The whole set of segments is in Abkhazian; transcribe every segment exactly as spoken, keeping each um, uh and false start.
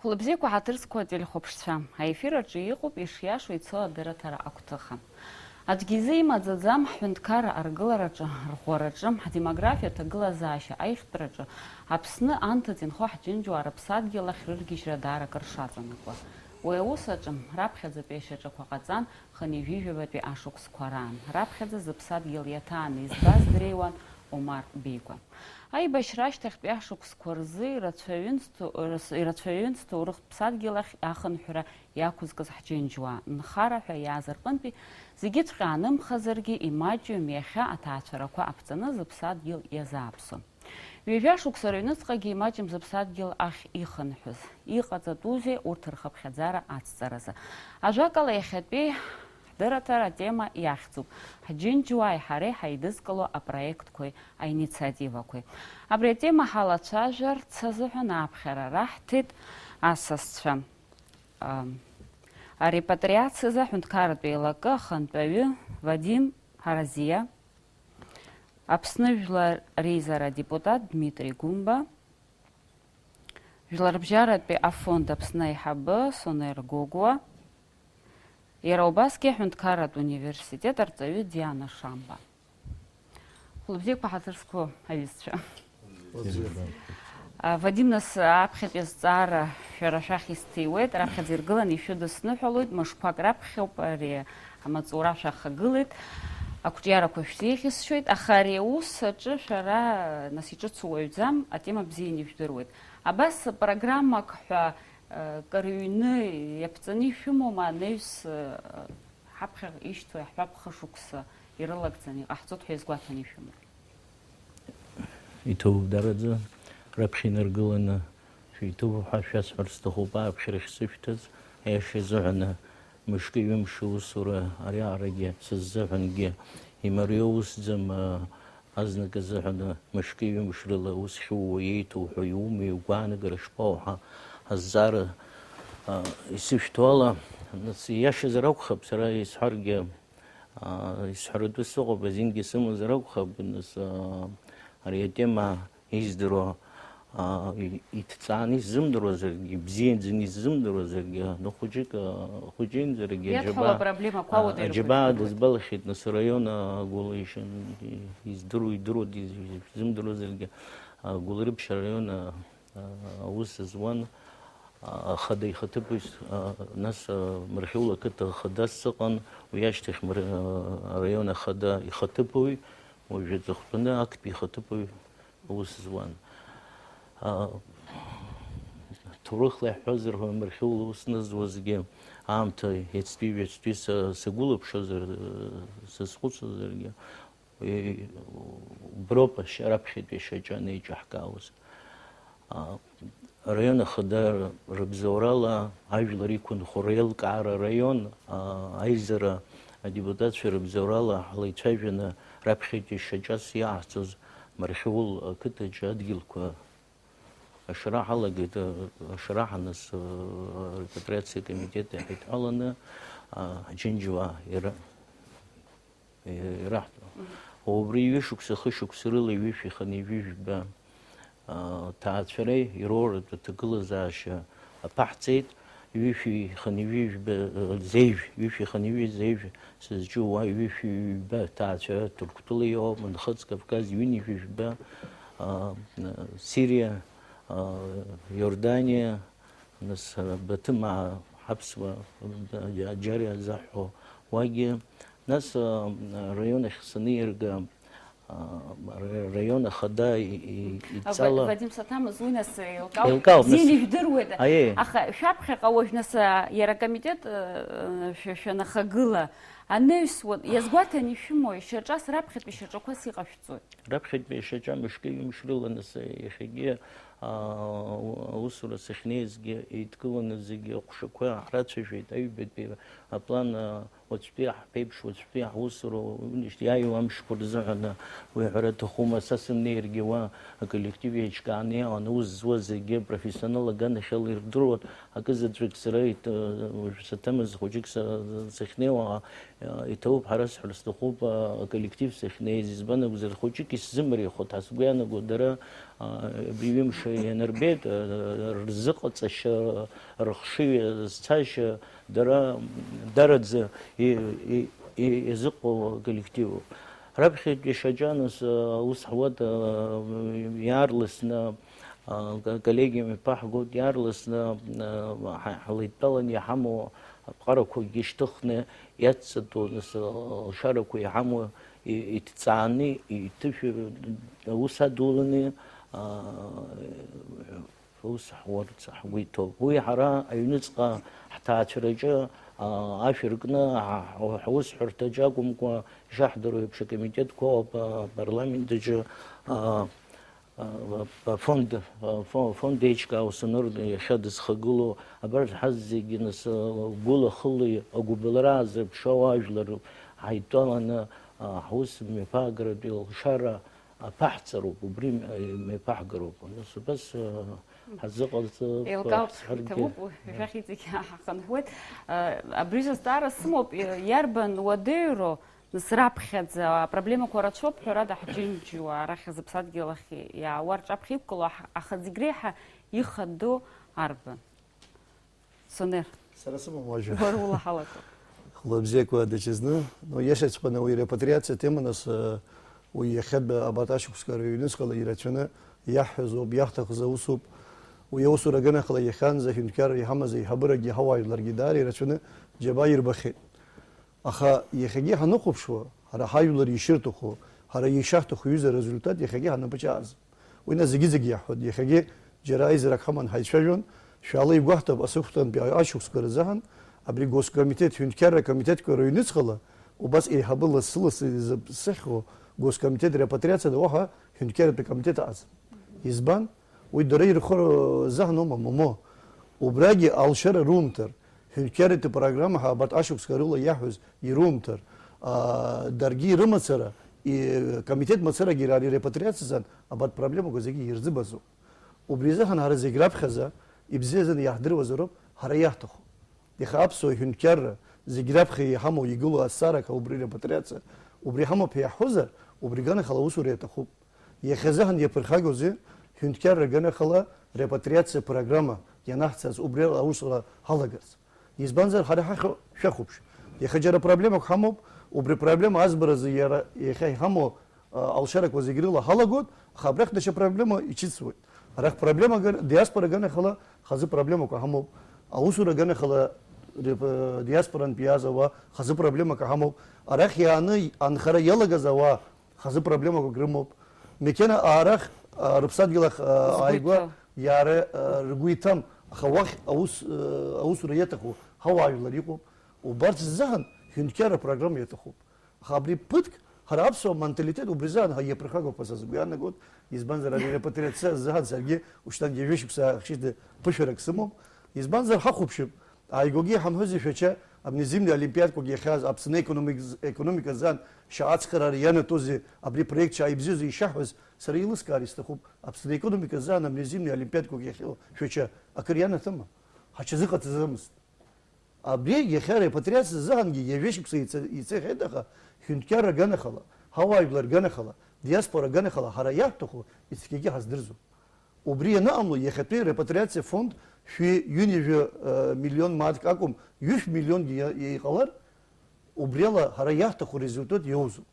Хәлыбзиақәа, ҳаҭыр зқәу ателехәаԥшцәа, аефир аҿы иҟоуп ишиашоу ицо адырраҭара агәҭыха. Аӡәгьы изы имаӡаӡам ҳҳәынҭқарра аргылараҿы, рӷәӷәараҿы, ҳдемографиа, аҭагылазаашьа аихтәраҿы Аԥсны анҭыҵ инхо ҳџьынџьуаа рыԥсадгьыл ахь рыргьежьра даара акыр шаҵанакуа. Уи аус аҿы раԥхьаӡатәи ашьаҿақәа ҟаҵан, хынҩажәижәабатәи ашықәсқәа раан. Раԥхьаӡа зыԥсадгьыл иаҭааны избаз дреиуан Омар Беигәа. Аибашьра ашьҭахьтәи ашықәсқәа рзы ирацәаҩынҵҭо-, рас-, ирацәаҩынҵҭоу рыхԥсадгьыл ахь ахынҳәра иақәызкыз ҳџьынџьуаа нхара ҳәа иааз рҟынтәи зегьыҵәҟьа анымхазаргьы, имаҷҩым иахьа аҭаацәарақәа аԥҵаны зыԥсадгьыл иазааԥсо. Ҩажәа шықәса рыҩныҵҟагьы имаҷым зыԥсадгьыл ахь ихынҳәыз. Иҟаҵатәузеи урҭ рхыԥхьаӡара ацҵаразы? Ажәакала, иахьатәи ҳдырраҭара атема иахьӡуп: ҳџьынџьуааи ҳареи ҳаидызкыло апроектқәеи аинициативақәеи. Абри атема ҳалацәажәарц азыҳәан аԥхьара раҳҭеит асасцәа. Ам, арепатриациазы аҳәынҭқарратә еилакы ахантәаҩы Вадим Ҳаразиа, Аԥсны Жәлар Реизара адепутат Дмитри Гәымба, Жәларбжьаратәи афонд Аԥсны аиҳабы Сонер Гогәуа, иара убасгьы аҳәынҭқарратә университет арҵаҩы Диана Шамба. Хәлыбзиақәа, ҳаҭыр зқәу аҩызцәа. А, Вадим, нас аԥхьатәи азҵаара шәара шәахь исҭиуеит, раԥхьаӡа иргыланы ишәыдысныҳәалоит, мышқәак раԥхьоуп ари амаҵура шәахагылеит, ақәҿиарақәа шәзеиӷьысшьоит, аха ари аус аҿы шәара, нас, иҿыцу уаҩӡам, атема бзианы ижәдыруеит. Абас программак ҳәа, э, кыр ҩны иаԥҵаны ишәымоума, анаҩс, э, ҳаԥхьаҟа ишьҭоу иаҳҳәап, хышықәса ирылагӡаны иҟаҳҵоит ҳәа иазгәаҭаны ишәымоу? Иҭоуп, дараӡа, раԥхьа инаргыланы шәиҭоуп ҳәа шәасҳәар сҭахуп, ааԥхьарахь сышәҭыц, аиаша изыҳәаны, мышкы-ҩымш аусура ариааирагьы сыззыҳәангьы имариоу усӡам, а, азнык азыҳәаны мышкы-ҩымш рыла ус хьууа иеиҭоуҳәо иумоу, игәаанагара шԥоу ҳәа азҵаара, а, исышәҭо ала, нас, ииашазар акәхап, сара исҳәаргьы, аа, исҳәаратәы сыҟоуп, азингьы сымазар акәхап, нас, аа, ари атема издыруа, аа, и-, иҭҵааны исзымдыруазаргьы, ибзиаӡаны исзымдыруазаргьы, ну, хәыҷык, аа, хәыҷынӡаргьы Иадҳәалоу аџьабаа, апроблемақәа аа, уадаҩрақәа аџьабаа ирыхәоит. Дызбалахьеит, нас, араион, аа, агәылишьан, и-, издыруа, идыруа, диз-, изымдыруазаргьы, аа, Гәылрыԥшь араион, аа, аус зуан, ахада ихаҭыԥуаҩ, нас, Мархьула ақыҭа ахада сыҟан, уи ашьҭахь Мар-, араион ахада ихаҭыԥуаҩ, уажәы аҵыхәтәаны актәи ихаҭыԥуаҩ аус зуан. Ҭоурыхла иаҳҳәозар ҳәа, Мархьула аус нызуазгьы аамҭа иацтәи, ҩацтәи са-, сагәылаԥшозар, сазхәыцуазаргьы, Уи уброуп ашьа-, раԥхьатәи ашьаҿа анеиҿаҳкаауаз. А, араион ахада рыбзоурала ажәлар иқәынхо реилкаара араион, а, аизара адепутатцәа рыбзоурала ҳлеицәажәаны раԥхьатәи ашьаҿас иааҳҵоз Мархьуыл ақыҭаҿы адгьылқәа ашара ҳалагеит, а, ашара ҳаныс, а, арепатриациа акомитет иҳаидҳәаланы, а, Џьынџьуаа ира-, ираҳҭо. Мгм. Убри ҩышықәса, хышықәса рыла ҩышәи хынҩажәи жәба, а, ҭаацәареи ироуратә аҭагылазаашьа аԥаҳҵеит. Ҩышәи хынҩажәи жәба, а, зеижә, ҩышәи хынҩажәи зеижә сызҿу уа ҩышәи ҩба ҭаацәара Ҭырқәтәыла иоуп, Нхыҵ Кавказ ҩынҩажәи жәба, а, Сириа, а, Иорданиа, нас, а, Баҭымаа ҳаԥсуа, а, џьар иазаҳҳәо уагьы, нас, а, араион ахь саниарга, а, ра-, раион ахада и-, и-, А, идҵала Ва-, Вадим Саҭамыз уи нас еилкаауп. Еилкаауп, нас. Бзианы ижәдыруеит. Аиеи. Аха шәаԥхьаҟа уажә нас, а, иара акомитет, а, шәа-, шәанахагыла, анаҩс, уа-, иазгәаҭаны ишәымоу, шьаҿас раԥхьатәи шьаҿақәас иҟашәҵоит? Раԥхьатәи ашьаҿа мышкы-ҩымш рыла, нас, иахьагьы, аа, аусура сахьнеизгьы, еидкыланы зегьы аҟәшақәа ҳрацәажәеит, аҩбатәи аплан, аа, уаҵәтәи ҳԥеиԥш, уаҵәтәи ҳусура, уи иааиуа амшқәа рзыҳәан, уи аҳәара аҭахума, са сымнеиргьы уа аколлектив еиҿкааны иҟан, аус зуа зегьы профессионал аганахьала ирдыруан, акы заҵәык сара ит-, уажә саҭамыз хәыҷык са-, сахьнеиуа, Иҭабуп ҳәа расҳәар сҭахуп, аколлектив сахьнеиз, избан акәзар, хәыҷык исзымариахоит, ҳа сгәы иаанагоит, дара, а, абри ҩымш ианырбеит, а, рзыҟаҵашьа, рыхшыҩ зцашьа, дара, дараӡа и-, и-, и-, иазыҟоу аколлективуп. Раԥхьатәи шьаҿа, нас, а, ус ҳуеит, а, иаарласны, а, ко-, коллегиум иԥаҳгоит, иаарласны, а, ҳа-, ҳлеидтәалан иҳамоу аԥҟарақәагьы шьҭыхны, иацҵатәу, нас, алшарақәа иҳамоу, и-, иҭҵааны, иҭышәыр-, аус адуланы, а, аус ҳуарц ҳгәы иҭоуп. Уи ҳара аҩныҵҟа ҳҭаацәараҿы, а, ашә ркны, ҳа-, ҳа-, ҳусҳәарҭаҿы акәымкәа, ишаҳдыруа еиԥш, акомитетқәа ыҟоуп, а, апарламент аҿы, а, афонд, афо-, афонд еиҿкаау Сонор иахьа дызхагылоу, абарҭ ҳазегьы, нас, гәыла-хыла агәыбылра аазырԥшуа ажәлар ҳаидтәаланы, ҳус мҩаԥаагаратәи алшара аԥаҳҵароуп, убри мҩаԥаҳгароуп. Нас убас ҳазыҟарҵап. Еилкаауп, ҳаргьы. Иҭабуп, шәахь иҵегь ҳахынҳәуеит. Абри зызҵаара сымоуп, иарбан уадаҩроу? Нас раԥхьаӡа апроблемақәа рацәоуп, ҳәарада, ҳџьынџьуаа арахь зыԥсадгьыл ахь иаауа рҿаԥхьа иқәгылоу, аха зегь реиҳа ихадоу арбан? Сонер. Сара сымам уажәы. Уара улаҳалақәа. Хәлабзиақәа даҽазны, но иашаҵәҟьаны уи репатриациа тема, нас, э, уи иахьатәи абарҭ ашықәсқәа рыҩнуҵҟала ирацәаны иаҳҳәаз ауп, иаҳҭахыз аусуп. Уи аусура аганахьала иахьанӡа аҳәынҭқарра иҳамаз аиҳабырагьы ҳауаажәларгьы даара ирацәаны џьабаа ирбахьеит. Аха иахьагьы ҳаныхәаԥшуа, ҳара ҳажәлар ишырҭаху, ҳара ишаҳҭаху ҩыза арезультат иахьагьы ҳнапаҿы ааӡам. Уи нас зегьы-зегьы иаҳҳәоит. Иахьагьы џьара аизарак ҳаман ҳаицәажәон, шәаала игәаҳҭап, асыхәҭантәи ашықәсқәа рзыҳәан абри Госкомитет, ҳәынҭқарра акомитетқәа рыҩныҵҟала убас еиҳабы лассы-лассы изыԥсахьоу Госкомитет репатриациа ада уаҳа ҳәынҭқарратә акомитет ааӡам. Избан? Уи дара ирхо рзаҳаноума, момо. Убрагьы алшара румҭар, ҳәынҭқарратә программа ҳәа абарҭ ашықәсқәа рыла иаҳәоз ирумҭар, аа, даргьы ирымацара, и-, комитет мацарагьы иара ари репатриациазан абарҭ проблемақәа зегьы ирзыбазоуп. Убри азыҳәан ҳара зегь раԥхьаӡа ибзиаӡаны иаҳдыруазароуп ҳара иаҳҭаху. Иаха аԥсуа ҳәынҭқарра зегь раԥхьа иҳамоу игылоу азҵаарақәа убри репатриациа, убри ҳамоуп ҳәа иаҳҳәозар, убри аганахьала аусура иаҭахуп. Иахьазыҳәан иаԥырхагоузеи ҳәынҭқарра аганахьала репатриациа программа ианаҳҵаз убри ала аусура ҳалагарц? Избанзар, ҳара ҳахь шәахәаԥш. Иахьа џьара проблемақәа ҳамоуп, убри проблема азбаразы иара иахьа иҳамоу, а, алшарақәа зегь рыла ҳалагоит, аха абрахь даҽа проблема иҽыцуеит. Арахь проблема аган-, диаспора аганахьала хазы проблемақәа ҳамоуп, аусура аганахьала реп-, диаспорантә иааз ауаа хазы проблемақәа ҳамоуп, арахь иааны анхара иалагаз ауаа хазы проблемақәак рымоуп. Мекена арахь, а, рыԥсадгьыл ахь, а, Згәы ааигәа иҭоу. Иаара, а, ргәы иҭам, аха уахь аус, а, аусура иаҭаху ҳауаажәлар иҟоуп. Убарҭ ззаҳан ҳәынҭқарра программа иаҭахуп. Аха абри ԥыҭк ҳара аԥсуа менталитет убри азыҳәан ҳа иаԥырхагоуп ҳәа са сгәы иаанагоит, избанзар ари репатриациа азыҳәан саргьы ушьҭан ҩажәа шықәса ахшьыда ԥышәарак сымоуп, избанзар ҳахәаԥшып, ааигәагьы иҳамҳәозеи Шәача, абни зимни олимпиадқәак иахьаз, Аԥсны економик-, економика азыҳәан шаҟа ацхыраара ианатәозеи, абри апроект шаҟа ибзиоузеи ишаҳҳәаз, сара еилыскаар исҭахуп, Аԥсны економика азыҳәан абни зимни олимпиадқәак иахьоу Шәача акыр ианаҭыма? Ҳаҽазыҟаҵаӡамызт. Абри иахьа репатриациа азыҳәангьы ҩажәа шықәса ица-, ицахьеит, аха ҳәынҭқарра аганахьала, ҳауаажәлар аганахьала, диаспора аганахьала ҳара иаҳҭаху ицқьагьы ҳаздырӡом. Убри ианыҟамло, иахьатәи репатриациа фонд шәи ҩынҩажәа, э, миллион мааҭк акәым, ҩышә миллионгьы иа-, иҟалар, убриала ҳара иаҳҭаху результат иоузоуп.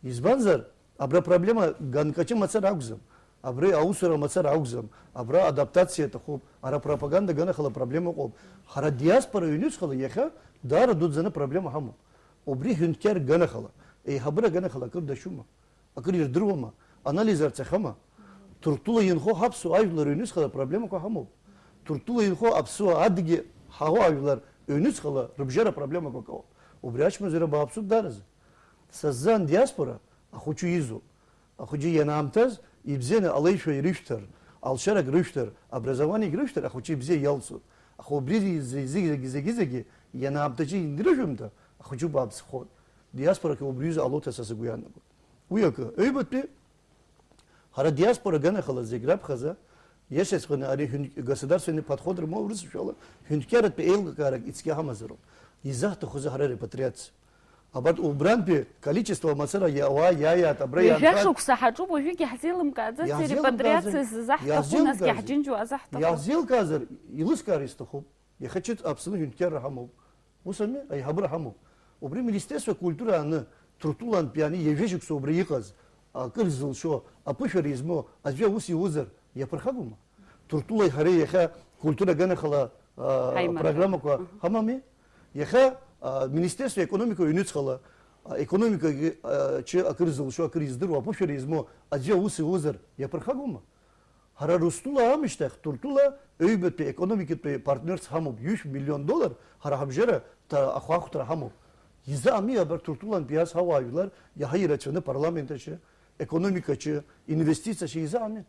Избанзар, абра проблема ганкаҷы мацара акәӡам, абри аусура мацара акәӡам, абра адаптациа аҭахуп, ара пропаганда аганахьала проблема ыҟоуп. Ҳара диаспора ҩнуҵҟала иахьа даара дуӡӡаны проблема ҳамоуп. Убри ҳәынҭқар ганахьала, еиҳабыра аганахьала акыр дашьума? Акыр ирдыруама? Анализ арцахьоума? Ҭырқәтәыла инхо ҳаԥсуа ажәлар ҩнуҵҟала проблемақәа ҳамоуп. Ҭырқәтәыла инхо аԥсуа адгьы ҳаӷоу ажәлар ҩнуҵҟала рыбжьара проблемақәак ыҟоуп. Убри ачмазара бааԥсуп даараӡа. Са сзын диаспора ахәыҷы изоуп. Ахәыҷы ианаамҭаз, ибзианы алеишәа ирышәҭар, алшарак рышәҭар, образованиак рышәҭар, ахәыҷы ибзиа иалҵуеит. Аха убри зегь-, зегь-, зегь-, зегьы-зегьы ианаамҭаҿы инрыжәымҭа, ахәыҷы бааԥсхоит. Диаспорак убри аҩыза ҟалоит ҳәа са сгәы иаанагоит. Уи акы, аҩбатәи, ҳара диаспора аганахьала зегь раԥхьаӡа, иашаҵәҟьаны ари ҳәын-, государственный подход рымоу рысшәала, ҳәынҭқарратә еилкаарак ицқьа ҳамазароуп. Изаҳҭахузеи ҳара репатриациа? Абарҭ убрантәи количество мацара иауа иааиаат абра. Ҩажәа иаанхаз шықәса ҳаҿуп, уажәыгьы ҳзеилымкааӡаци, иаҳзеилымкаазар, репатриациа ззаҳҭаху, насгьы иаҳзеилымкаазар, ҳџьынџьуа азаҳҭаху? Иаҳзеилкаазар, илыскаар исҭахуп. Иахьа ҿыц Аԥсны ҳәынҭқарра ҳамоуп. Ус ами, аиҳабыра ҳамоуп. Убри Министерство культура аны, Ҭырқәтәылантәи ани ҩажәа шықәса убра иҟаз, акыр зылшо, аԥышәара измоу аӡәы аус иузар, иаԥырхагоума? Ҭырқәтәылеи ҳареи иахьа культура аганахьала, а, Ҳаимадара. Программақәа Мгм. Ҳамами? Иахьа, а, Министерство економика ҩнуҵҟала, а, економикагьы, а, ҿы акыр зылшо, акыр издыруа, аԥышәара измоу аӡәы аус иузар, иаԥырхагоума? Ҳара Урыстәыла аамышьҭахь, Ҭырқәтәыла ҩбатәи економикатәи партнерс ҳамоуп, ҩышә миллион доллар ҳара ҳабжьара ҭа-, ахәаахәҭра ҳамоуп. Изы ами абарҭ Ҭырқәтәылантә иааз ҳауаажәлар иаҳа ирацәаны апарламент аҿы, економика аҿы, инвестициа аҿы изы ами.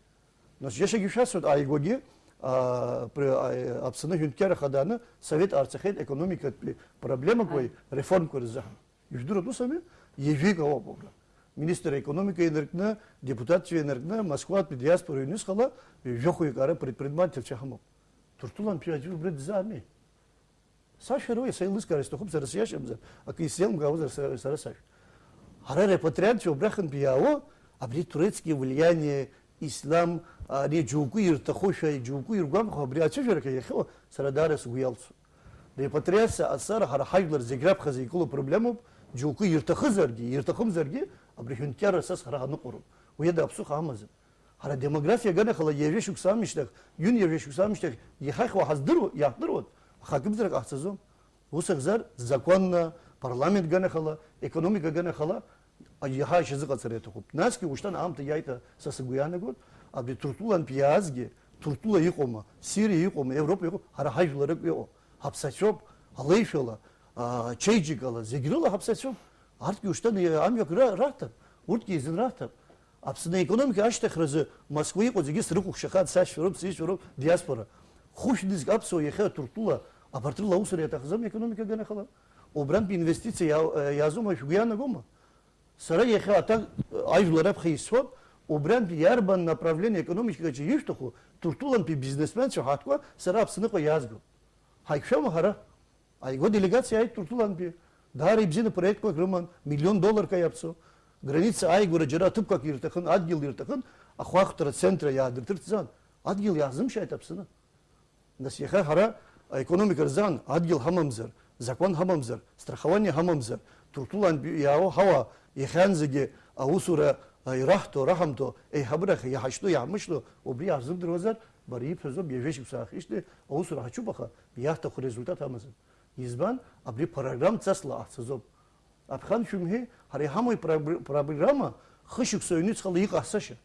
Нас џьашьагьы шәасҳәоит, ааигәагьы, а, пр-, а, Аԥсны аҳәынҭқарра хаданы совет ҟарҵахьеит економикатәи проблемақәеи Ааи. Реформқәеи рзыҳәан. Ижәдыруеит ус ами? Ҩажәаҩык ауп убра. Министр аекономика инаркны, депутатцәа инаркны, Москватәи диаспора ҩнуҵҟала, жәохәҩык ара предпринимательцәа ҳамоуп. Ҭырқәтәылантәи аӡәы убра дызаами? Сашәа руеи, са еилыскаар сҭахуп, сара сиашамзар, акы исзеилымкаауазар, сара, сара сашәа. Ҳара репатриантцәа убрахьынтәи иаауа, абри турецкий влиание, ислам, ари џьоукы ирҭахушәа, џьоукы иргәамԥхо, абри ацәажәарахь иахьоу, сара даара сгәы иалсуп. Репатриациа аҵара ҳара ҳажәлар зегь раԥхьаӡа игылоу проблемоуп, џьоукы ирҭахызаргьы, ирҭахымзаргьы, абри ҳәынҭқарра асас ҳара ҳаныҟәароуп. Уи ада аԥсыха амаӡам. Ҳара адемографиа аганахьала ҩажәа шықәса аамышьҭахь, ҩынҩажәа шықәса аамышьҭахь иҳахьуа ҳаздыруа, иаҳдыруан, аха акымзарак ҟаҳҵаӡом. Ус ахьзар, законна, парламент ганахьала, економика ганахьала, иаҳа ишьазыҟаҵара иаҭахуп. Насгьы ушьҭан аамҭа иааит, са сыгәы иаанагоит, абри Ҭырқәтәылантә иаазгьы, Ҭырқәтәыла иҟоума, Сириа иҟоума, Европа иҟоума, ҳара ҳажәлар ракә иҟоу, ҳаԥсацәоуп, алеишәала, а, чеиџьыкала, зегь рыла ҳаԥсацәоуп. Арҭгьы ушьҭан, э, амҩак ра-, раҭап, урҭгьы изын раҭап. Аԥсны аекономика ашьҭыхразы Москва иҟоу зегьы срыхәаԥшахааит, сашьцәа роуп, сҩызцәа роуп, диаспора. Хәышәнызқь аԥсуа иахьа Ҭырқәтәыла абарҭ рыла аусура иаҭахӡам аекономика аганахьала. Убрантә инвестициа иа-, э, иаазоума, шәгәы иаанагома? Сара иахьа аҭак, э, ажәлар раԥхьа исҳәап, убрантә иарбан направление аекономикаҿы ишәҭаху, Ҭырқәтәылантәи бизнесменцәа ҳаҭкәа сара Аԥсныҟа иаазгом. Ҳаиқәшәама ҳара? Ааигәа делегациа ааит Ҭырқәтәылантәи. Даара ибзианы проектқәак рыман, миллион долларк иаԥсоу. Граница ааигәара џьара аҭыԥқәак ирҭахын, адгьыл ирҭахын, ахәаахәҭра центр иаадырҭырҵан, адгьыл иаҳзымшьааит Аԥсны. Нас иахьа ҳара аекономика рзан адгьыл ҳамамзар, закәан ҳамамзар, страхование ҳамамзар, Ҭырқәтәылантәи иаау ҳауаа иахьанӡагьы аусура ираҳҭо, раҳамҭо, еиҳабырахь иҳашьҭоу, иаҳмышьҭуа, убри иаҳзымдыруазар, бара ибҳәазоуп, ҩажәа шықәса аахижьҭеи аусура ҳаҿуп, аха иаҳҭаху результат амаӡам. Избан? Абри программҵасла ҟаҳҵаӡом. Аԥхьан шәымҳәеи, ҳара иҳамоу ипрогр-, программа хышықәса ҩнуҵҟала иҟаҳҵаша,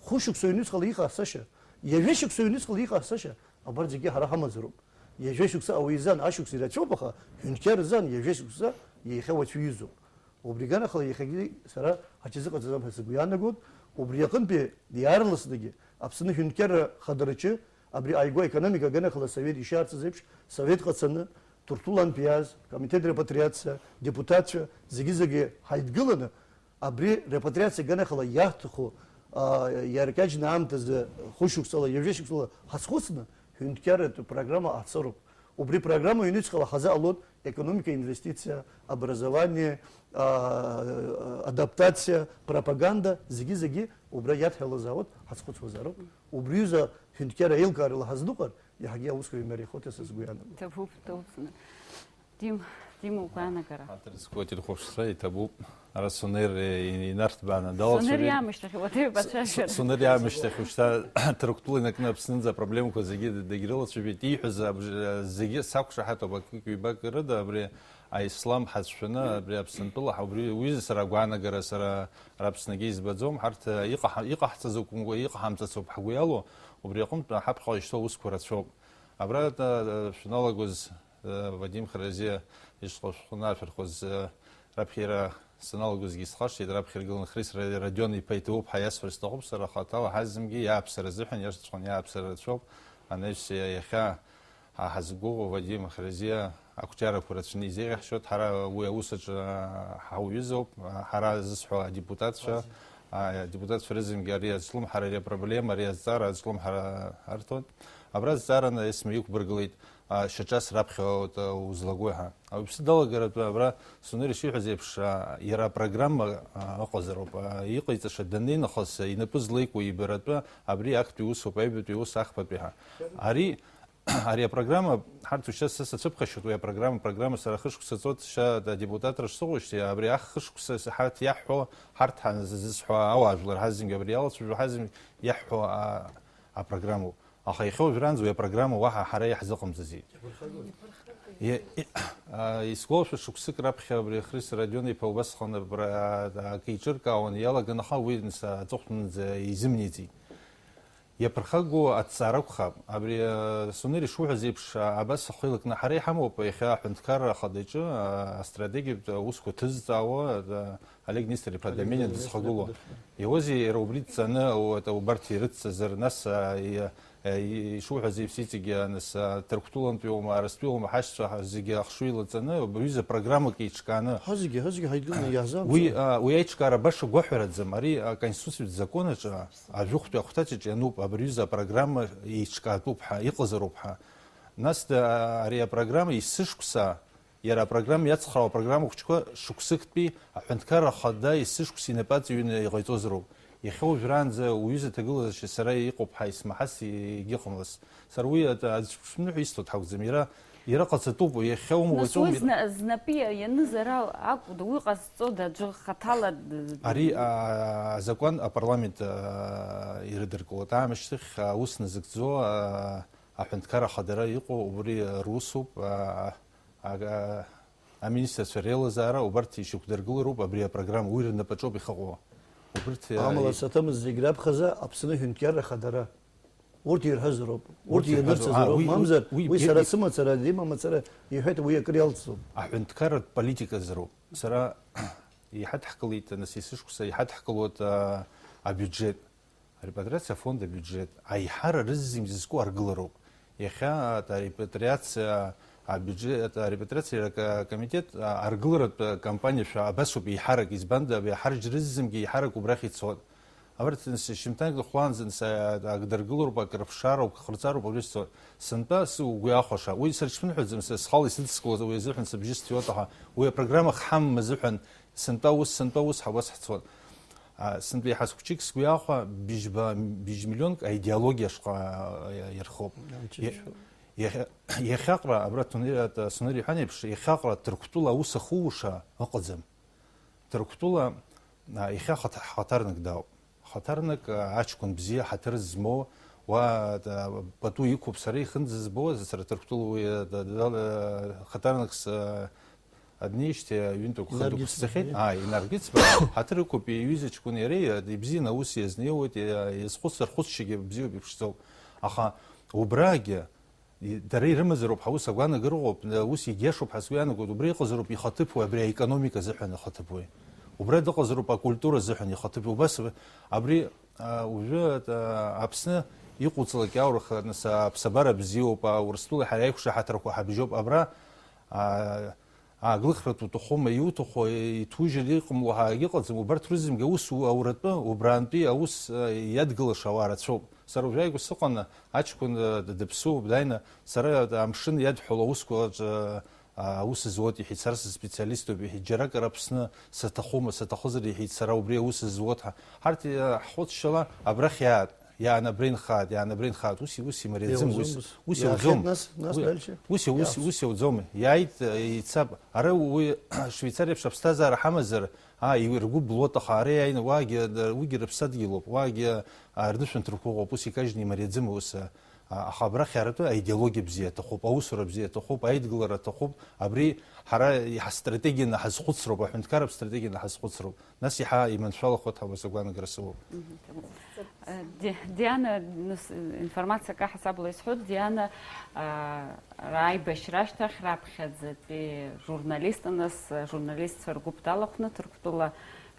хәышықәса ҩнуҵҟала иҟаҳҵаша, ҩажәа шықәса ҩнуҵҟала иҟаҳҵаша, абарҭ зегьы ҳара ҳамазароуп. Ҩажәа шықәса ауаҩы изан ашықәс ирацәоуп, аха ҳәынҭқар изан ҩажәа шықәса иахьа уаҵәы иҩызоуп. Убри аганахьала иахьагьы сара ҳаҽазыҟаҵаӡам ҳәа сыгәы иаанагоит. Убри аҟынтәи иаарласныгьы Аԥсны аҳәынҭқарра хадараҿы абри ааигәа аекономика аганахьала асовет ишиаарцаз еиԥш, совет ҟацаны, Ҭырқәтәылантә иааз, комитет репатриациа, депутатцәа, зегьы-зегьы ҳаидгыланы, абри репатриациа аганахьала иаҳҭаху, а, иаркьаҿны аамҭазы хәышықәсала, ҩажәа шықәсала ҳазхәыцны, ҳәынҭқарратә программа ҟаҳҵароуп. Убри программа ҩнуҵҟала ҳазыҟалоит, економика, инвестициа, образование, а, адаптациа, пропаганда, зегьы-зегьы убра иадҳәалазаауеит, ҳазхәыцуазароуп. Убри аҩыза ҳәынҭқарра аилкаарала ҳазныҟәар, иаҳагьы аусқәа имариахоит ҳәа сызгәы иаанагоит. Ҭабуп, ҭабуп, Саныр. Дим, Дима, угәаанагара. Ҳаҭыр зқәу ателехәаԥшцәа иҭабуп. Ара Сонер, э, инарҭбааны далацәажәеит. Сонер иаамышьҭахь, уадаҩ бацәажәар. Со-, Сонер иаамышьҭахь, уажәшьҭа Ҭырқәтәыла инаркны Аԥснынӡа апроблемақәа зегьы д-, дагьрылацәажәеит. Ииҳәаз абж-, зегьы сақәшаҳаҭуп, акык-ҩбак рыда, абри аислам ҳацәшәаны, абри Аԥсынтәыла ҳа-, убри уҩыза сара агәаанагара, сара ара Аԥсныгьы избаӡом. Ҳарҭ, э, иҟаҳ-, иҟаҳҵаз акәымкәа, иҟаҳамҵац ауп ҳгәы иалоу, убри аҟынтә ҳаԥхьаҟа ишьҭоу аусқәа рацәоуп. Абра, э, шәаналагоз, Вадим Харазиа ишҟа шәхы анашәырхәыз, раԥхьа иара саналагозгьы исхашҭит, раԥхьа иргылан Хрис Ра-, Родион иԥа иҭабуп ҳәа иасҳәар сҭахуп, сара хаҭала ҳазымгьы иааԥсара азыҳәан, иашаҵәҟьаны иааԥсара рацәоуп, анаҩс иахьа ҳа-, ҳазгәыӷуа Вадим Харазиа ақәҿиарақәа рацәаны изеиӷьаҳшьоит, ҳара уи аус аҿы ҳауҩызоуп, ҳара зысҳәо адепутатцәа, Адепутатцәа рызынгьы ари азҿлымҳара, ари апроблема, ари азҵаара азҿлымҳара арҭоит. Абра азҵаараны Есма иқәбыргылеит, а, шьаҿас раԥхьа ута-, узлагои ҳәа. Ауаҩԥсы далагаратәы абра Сунер ишиҳәаз еиԥш, а, иара апрограмма, а, ыҟазароуп. А, иҟаиҵаша даннеи нахыс, а, инапы злеику ибаратәы абри актәи усуп, аҩбатәи ус, ахԥатәи ҳәа. Ари, ари апрограмма, ҳарҭ уажәшьҭа са сацәыԥхашьоит уи апрограмма, апрограмма сара хышықәса ҵуеит, шьа адепутатра шсыҟоушьҭеи, абри ахышықәса ҳарҭ иаҳҳәо, ҳарҭ ҳанзызҳәо ауаажәлар ҳазегьы, абри иалацәажәо ҳазегьы иаҳҳәо, а, апрограммоуп. Аха иахьа уажәраанӡа уи апрограмма уаҳа ҳара иаҳзыҟамҵази. Иаԥырхагои? Е, е, а, исгәалашәо, шықәсык раԥхьа абри Христ Радион-иԥа убасҟан абра, а, акы иҿыркаауан, иалаган, аха уи нас аҵыхәтәанӡа изымнеиӡеит. Иаԥырхагоу аҭҵаара акәхап. Абри, а, Сунер ишуҳәаз еиԥш, а, абас ахы илакны ҳара иҳамоуп иахьа аҳәынҭқарра ахадаҿы, а, астратегиатә усқәа ҭызҵаауа, а, Олег Нестор-иԥа Олег Доменин Нестор-иԥа дызхагылоу. Дызхагылоу. Иауазеи иара убри дҵаны, у-, убарҭ ирыццазар, нас, а, и-, а, и-, ишуҳәаз еиԥш иҵегьы, а, нас, а, Ҭырқәтәылантәиума, Аразтәиума, ҳашьцәа ҳа-, зегьы ахшыҩ лаҵаны, убри ҩыза программак еиҿкааны. Ҳа зегьы, ҳа зегьы ҳаидгыланы иаҳзаамҵааит. Уи, а, уи аиҿкаара баша гәаҳәараӡам. Ари, а, Конституциатә законаҿы, а, ажәохәтәи ахәҭаҿ иануп, абри ҩыза апрограмма еиҿкаатәуп ҳәа, иҟазароуп ҳәа. Нас да, ари апрограмма есышықәса Иара апрограмма иацхраауа апрограмма хәыҷқәа шықәсыктәи аҳәынҭқарра ахада есышықәса инапы аҵаҩны иҟаиҵозароуп. Иахьа уажәраанӡа уҩыза аҭагылазаашьа сара иҟоуп ҳәа исмаҳац егьыҟамлац. Сара уи аӡә ԥшәымныҳәа исҭоит ҳакәӡам. Иара, иара ҟаҵатәуп, уи иахьа ума Нас уаҵәы уи уми. зна-, знапы иа-, ианыз ара акәда, уи ҟазҵода, аӡәы хаҭала д-, д-, Ари, а, азакәан апарламент, а, ирыдыркылоит. Аамышьҭахь, а, аус назыгӡо, а, аҳәынҭқарра ахадара иҟоу убри русуп, а, а, а, Аминистрцәа реилазаара убарҭ ишьақәдыргылароуп абри апрограмма, уи рнапаҿоуп ихаҟоу. Убарҭ, а, Амала и- саҭамыз зегь раԥхьаӡа Аԥсны аҳәынҭқарра ахадара. Урҭ ирҳәазароуп, урҭ Урҭ ирҳәазо-, а, ианырцазароуп, уи, уи, мамзар, уи, уи уи, сара уи сымацара, димамацара иҳәеит, уи акыр иалҵӡом. Аҳәынҭқарратә политиказароуп. Сара иҳадҳкылеит, нас есышықәса иҳадҳкылоит, а, абиуџьет. Арепатриациа афонд абиуџьет аиҳара рызегьы зызку аргылароуп. Иахьа арепатриациа абиуџьет, арепатриациа ак-, акомитет аргыларатә кампаниа шәа абасоуп еиҳарак, избанда, абри аҳарџь рызегьы еиҳарак убрахь ицоит. Абарҭ нас шьымҭанк хәлаанӡа нас ак даргылароуп, ак рыԥшаароуп, ак хырҵароуп, абри сцоит. Сынтәа сыгәы иахәаша, уи сырҽԥныҳәаӡам, са схала исыдыскылоз уи азыҳәан сыбжьы сҭиуеит, аха уи апрограмма хҳамам азыҳәан Сынтәа ус, сынтәа ус, ҳа убас ҳцон. А, сынтәа еиҳа схәыҷык сгәы иахәа, быжьба, быжь миллионк аидеологиа ашҟа, а, ирхоуп. Иа-, иахьа-, иахьаҟра, абра Тунер-, а, Сунер иҳәан еиԥш, иахьаҟра Ҭырқәтәыла аус ахууша ыҟаӡам. Ҭырқәтәыла, а, иахьа хаҭ-, ҳхаҭарнак дауп. Хаҭарнак, а, аҷкәын бзиа, ҳаҭыр змоу, уа, а, пату иқәуп, сара ихынӡызбо, сара Ҭырқәтәыла уи, а, да, да, а, хаҭарнакс, а, Адунеижьҭеи аҩынтәықәхадоуп Инаргиц сцахьеит. Бабиа. Ааи, Инаргиц Бабиа. Ҳаҭыр ықәуп, иҩыза ҷкәын иареи, ибзианы аус иазнеиуеит, иа-, иазхәыцыр, хәыцшьагьы бзиоуп, иԥшӡоуп. Аха убрагьы, и-, дара ирымазароуп, ҳаус агәаанагара ыҟоуп, ус иагьиашоуп ҳәа сгәы иаанагоит, убра иҟазароуп ихаҭыԥуаҩ, абри аекономика азыҳәан ихаҭыԥуаҩ. Убра дыҟазароуп акультура азыҳәан ихаҭыԥуаҩ. Убас аб-, абри, а, уажәы, а, Аԥсны иҟоуҵалак иаурых, нас, аԥсабара бзиоуп, а, Урыстәылеи ҳареи аиқәшаҳаҭрақәа ҳабжьоуп. Абра, а, Ааглыхратә уҭахума, иуҭаху, иҭужьыр иҟамло ҳәа акгьы ыҟаӡам, убарҭ рызегьы аус у-, ауратәы, убраантәи аус, э, иадгылаша ауаа рацәоуп. Сара уажәааигәа сыҟаны, аҷкәын, э, д-, дыԥсуоуп, дааины, сара амшын иадҳәало аусқәа рҿы, э, аус зуоит, иҳәеит, сара сыспециалиступ, иҳәеит, џьаракыр Аԥсны саҭахума, саҭахызар, иҳәеит, сара убри аус зуоит ҳәа. Ҳарҭ, э, ҳхәыцшьала абрахь иаат. Иаанабринхааит, иаанабринхааит, ус, ус имариаӡам, ус, Иауӡомызт. Ус Иаахьеит иауӡом. Нас, нас Уи, дальше? Ус, ус, Иац. Ус иауӡом. Иааит, э, ицап. Ара уи Швеицариа еиԥш аԥсҭазаара ҳамазар, аа, иу-, ргәы блуеит, аха ара иааины уаагьы, э, уигьы рыԥсадгьылуп, уаагьы, а, рнышәынҭрақәа ыҟоуп, ус икажьны имариаӡам ус, а, а, аха абрахь аратәы аидеологиа бзиа аҭахуп, аусура бзиа аҭахуп, аидгылара аҭахуп, абри ҳара иҳастратегианы ҳазхәыцроуп, аҳәынҭқарратә стратегианы ҳазхәыцроуп. Нас иаҳа иманшәалахоит ҳәа уи агәаанагара сымоуп. Мгм. Э, Ди-, Диана, ну, с-, информациак аҳасабала исҳәоит, Диана, а, ара аибашьра ашьҭахь раԥхьаӡатәи журналистын, нас, а, журналистцәа ргәыԥ далахәны Ҭырқәтәыла